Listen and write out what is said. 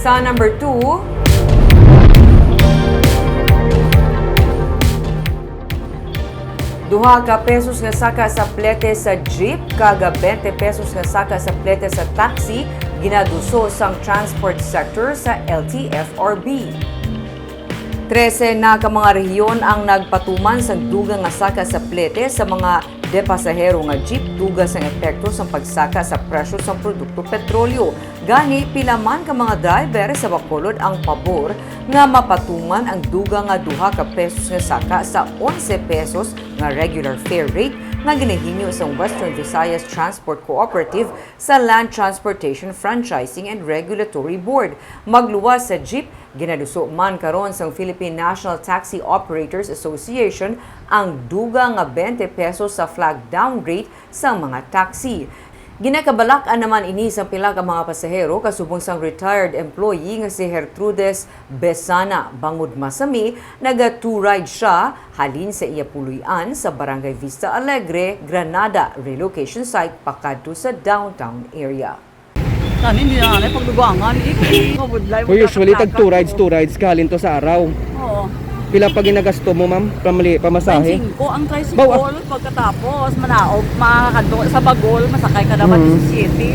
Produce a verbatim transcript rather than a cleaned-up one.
Sa number two, duha ka pesos nga saka sa plete sa jeep kag twenty pesos nga saka sa plete sa taxi ginaduso sang transport sector sa L T F R B. Trese na ka mga rehiyon ang nagpatuman sang dugang nga saka sa plete sa mga de pasahero nga jeep dugang sang epekto sang pagsaka sa presyo sang produkto petrolyo. Gani, pila man ka mga driver sa Bacolod ang pabor nga mapatuman ang dugang nga duha ka pesos nga saka sa onse pesos nga regular fare rate nga ginahimo sang Western Visayas Transport Cooperative sa Land Transportation Franchising and Regulatory Board. Magluwas sa jeep, ginaduso man karon sang Philippine National Taxi Operators Association ang dugang nga twenty pesos sa flag down rate sang mga taxi. Ginakabalak-an naman ini sang pila ka mga pasahero kasubong sang retired employee nga si Gertrudes Besana, bangod masami naga-two ride siya halin sa iya puloy-an sa Barangay Vista Alegre, Granada relocation site pakadto sa downtown area. Kani, hindi na nga pagdugangan, eh. Mabudlay, Uy, usually, tag two rides, two rides ka halin to sa araw. Oo. Pila pa ginagasto mo, ma'am? Pamali, pamasahe? Twenty-five ang tricycle. Baw, ah. Pagkatapos, manaog, makakadto sa Bagol, masakay ka dapat Mm. Sa city.